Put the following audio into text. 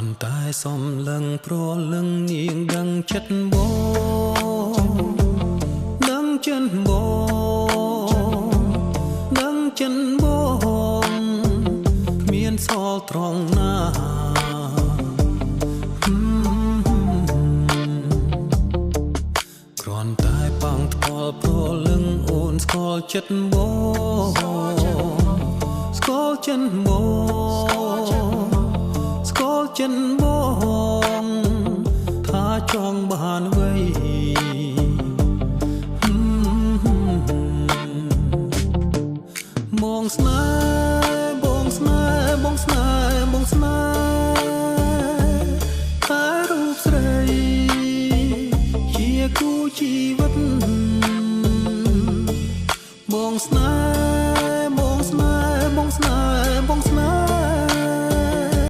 ន់តែសំលឹងប្រលឹងនាងដឹងចិត្តបងដឹងចិត្តបងដឹងចិត្តបងគ្មានសល់ត្រង់ណាគ្រាន់តែប៉ងថ្ពាល់ប្រលឹងអូនស្គាល់ចិត្តបងស្គាល់ចិត្តបងស្គាល់ចិត្តប